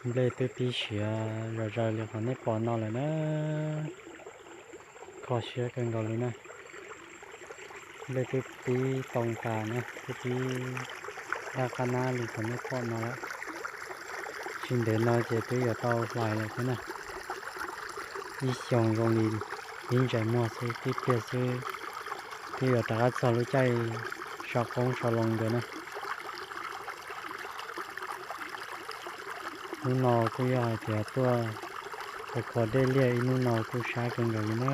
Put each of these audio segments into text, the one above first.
Nplej twb pib siav zom zaws li qhov nej pom no lawm na. Kho siab kawg nkaus li na. Nplej twb pib too tas na, twb pib daj qab nab li qhov nej pom no lawm. Tsis ntev no ces twb yuav tau hlais lawm thiab na. Ib xyoos zoo li ib ntsais muag xwb tib pliag xwb twb yuav rov qab txog lub caij sau qoob sau loo ntawd na. Hnub no kuj yog hais tias tuaj kho kho dej liaj ib hnub no kuj sab kawg nkaus li na.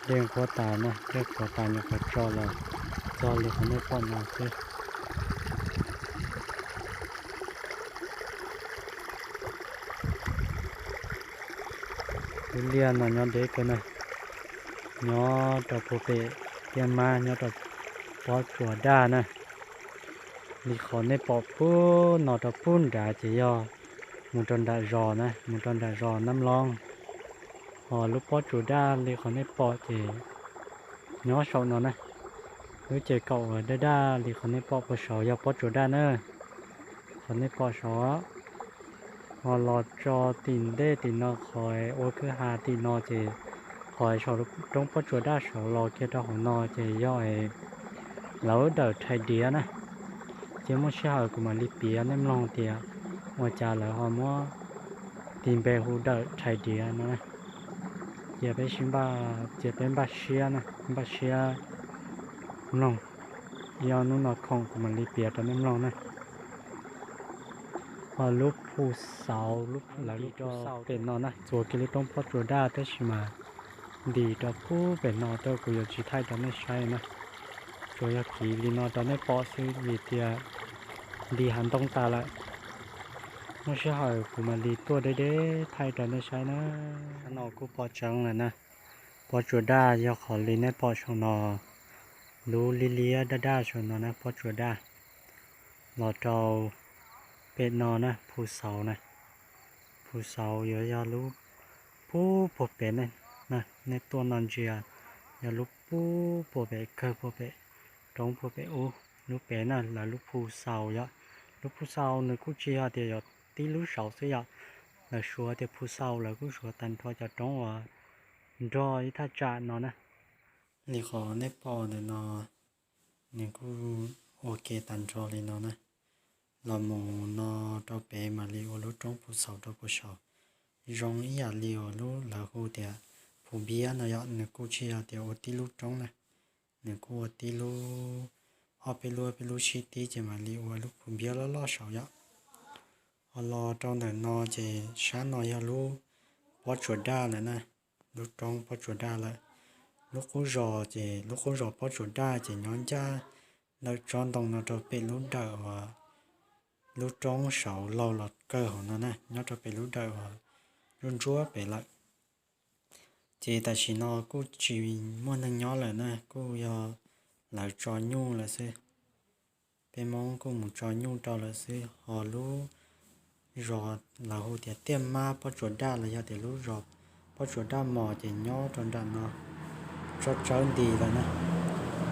Dej qhuav tas na, dej qhuav tas nyuam qhuav tso los txog li qhov nej pom no xwb. Lub liaj no nyob deb kawg na, nyob rau puag pem tiaj mab nyob rau pob tsuas daj na. Li qhov nej pom pub no rau pub nrad ces yog mus rau nram zos na, mus rau nram zos Nab Loob. Ho lub pob tsuas daj li qhov nej pom ces nyob saum no na. Lub ces kaum uas daj daj li qhov nej pom puag saud yog pob tsuas daj na. Qhov nej pom saud, ho los tso tim ntej tim no qhov ua kwj ha tim no ces qhov saum roob pob tsuas daj saud los kiag rau hauv no ces yog lawv dawm rhais diav na. Cia muaj sij hawm kuv mam li piav nej mloog tias ua cas lawv ho muab tis npe hu dawm rhais diav no. Cia peb sib npaj, cia peb npaj siab na, npaj siab mloog. Yog hnub no khoom kuv mam li piav rau nej mloog na. Ho lub phu xaus lawv lub phu xaus pem no na, txuas kiag lub roob pob tsuas daj tab sis mas ntim rau pub pem no rau kuv yuav tsis thaij rau nej saib na. Tsuas yog kiv li no rau nej pom xwb vim tias ntim hav ntoo tas lawm. Muaj sij hawm kuv mam li tuaj deb deb thaij rau nej saib na. Sab no kuj pom tseeb lawm na. Pob tsuas daj yog qhov li nej pom saum no, lub liab liab daj daj saum no na pob tsuas daj. Los rau pem no na phu xaus na. Phu xaus yuav yog lub pub puag pem ne, nej tuaj no ntsia yog lub pub puag pem kawg puag pem roob puag pem ub. Lub pem na lawv lub phu xaus yom. Lub phu xaus nws kuj tsis yog tias yog tib lub saud xwb yom. Lawv suav tias phu xaus lawv kuj suav tag nrho cov roob uas nrog ib thaj tsam no na. Li qhov nej pom ntawm no nws kuj ua ke tag nrho li no na. Los mus no rau pem mam li ua lub roob phu xaus rau puag saud. Zoo ib yam li uas lub lawv hu tias phu npiab no yom, nws kuj tsis yog tias ua tib lub roob na, nws kuj ua tib lub, ob peb lub peb lub sib tib ces mam li ua lub phu npiab loj loj saud yom. Ho los rau ntawm no ces sab no yog lub pob tsuas daj lawm na, lub roob pob tsuas daj lawm. Lub qub zos ces lub qub zos pob tsuas daj ces nyob ncaj ntawm tsob ntoo no rau pem lub dawm uas lub roob saud laug los kawg hauv no na, nyob rau pem lub dawm uas ntsuab ntsuab pem lawm. Ces tam sim no kuj tsis muaj neeg nyob lawm na, kuj yog lawv tso nyuj lawm xwb. Peb Hmoob kuj mus tso nyuj rau lawm xwb. Ho lub zos lawv hu tias tiaj mab pob tsuas daj los yog tias lub zos pob tsuas daj mos ces nyob rau nram no, tsob tsawb nti lawm na,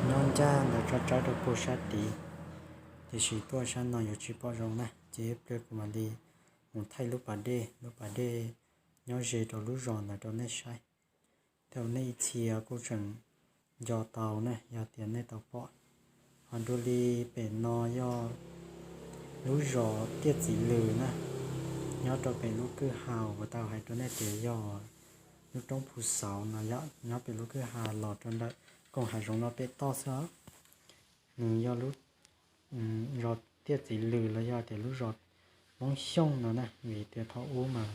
nyob ncaj ntawm tsob tsawb rau puag sab tid. Tiam sis tuaj sab no yuav tsis pom zoo na, ces ib pliag kuv mam li mus thaij lub pas dej, lub pas dej nyob ze rau lub zos ntawd rau nej saib. Thaum nej ib txhia kuj tseem nco tau na yog tias nej tau pom. Ho dua li pem no yog lub zos Tiaj Txiv Lws na, nyob rau pem lub kwj ha uas tau hais rau nej tias yog lub roob Phu Xaus no yom, nyob pem lub kwj ha los rau ntawm koog hav zoov no pem toj xwb os. Nws yog lub zos Tiaj Txiv Lws los yog tias lub zos Moob Xyooj no na, vim tias thaum ub mas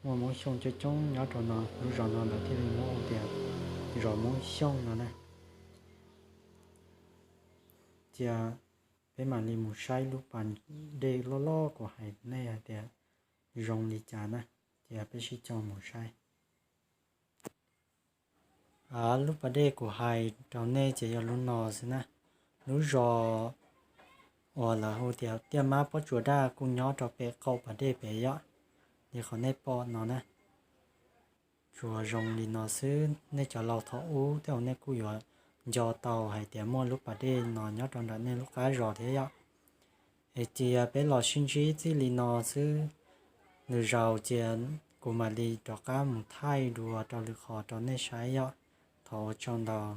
muaj Moob Xyooj coob coob nyob rau no, lub zos no lawv thiaj li muab hu tias zos Moob Xyooj no na. Cia peb mam li mus saib lub pas dej loj loj kuv hais nej hais tias zoo li cas na, cia peb sib coj mus saib. Lub pas dej kuv hais rau nej ces yog lub no xwb na. Lub zos uas lawv hu tias Tiaj Mab Pob Tsuas Daj kuj nyob rau pem qaum pas dej pem yom, li qhov nej pom no na. Tsuas zoo li no xwb, nej cov laus thaum ub tej zaum nej kuj yuav nco tau hais tias muaj lub pas dej no nyob rau nram nej lub qab zos thiab yom. Es cia peb los sib ntsib txij li no xwb, lwm zaus cia kuv mam li rov qab mus thaij dua rau lwm qhov rau nej saib yom. Thov ua tsaug ntau.